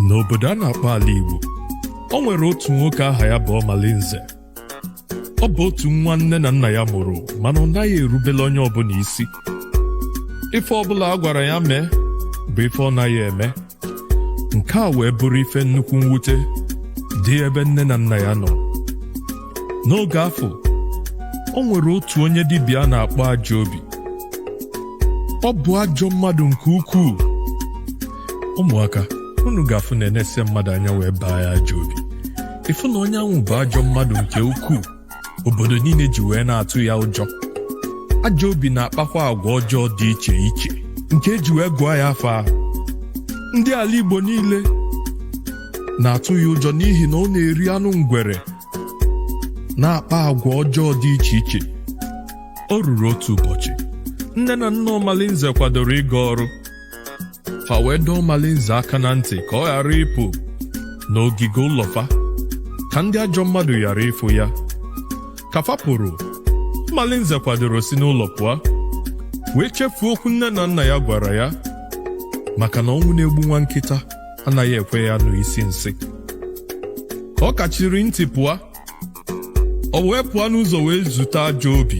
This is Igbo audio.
N'obodo a na-akpọ ala Igbo, o nwere otu nwoke aha ya bụ Ọmalinze. Ọ bụ otu nwa nne na nna ya mụrụ, mana ọ naghị erubele onye ọbụla isi. Ife ọbụla a gwara ya mee bụ ife ọ naghị eme. Nke a wee bụrụ ife nnukwu mwute dị ebe nne na nna ya nọ. N'oge afọ, o nwere otu onye dibịa a na-akpọ Ajọ Obi. Ọ bụ ajọ mmadụ nke ukwuu. Ụmụaka, unu ga-afụ na enesia mmadụ anya wee baa ya ajọ obi. Ịfụ na onye ahụ bụ ajọ mmadụ nke ukwuu, obodo niile ji wee na-atụ ya ụjọ. Ajọ Obi na-akpakwa agwa ọjọọ dị iche iche nke eji wee gụọ ya afọ ahụ. Ndị ala Igbo niile na-atụ ya ụjọ n'ihi na ọ na-eri anụ ngwere, na-akpa agwa ọjọọ dị iche iche. O ruru otu ụbọchị, nne na nna Ọmalinze kwadoro ịga ọrụ. Fa wee dọọ Ọmalinze aka na ntị ka ọ ghara ịpụ n'ogige ụlọ fa, ka ndị ajọ mmadụ ghara ịfụ ya. Ka fa pụrụ, Ọmalinze kwadoro si n'ụlọ pụọ, wee chefuo okwu nne na nna ya gwara ya, maka na ọnwụ na-egbu nwa nkịta anaghị ekwe ya nụ isi nsị. Ka ọ kachiri ntị pụọ, o wee pụọ n'ụzọ wee zute Ajọ Obi.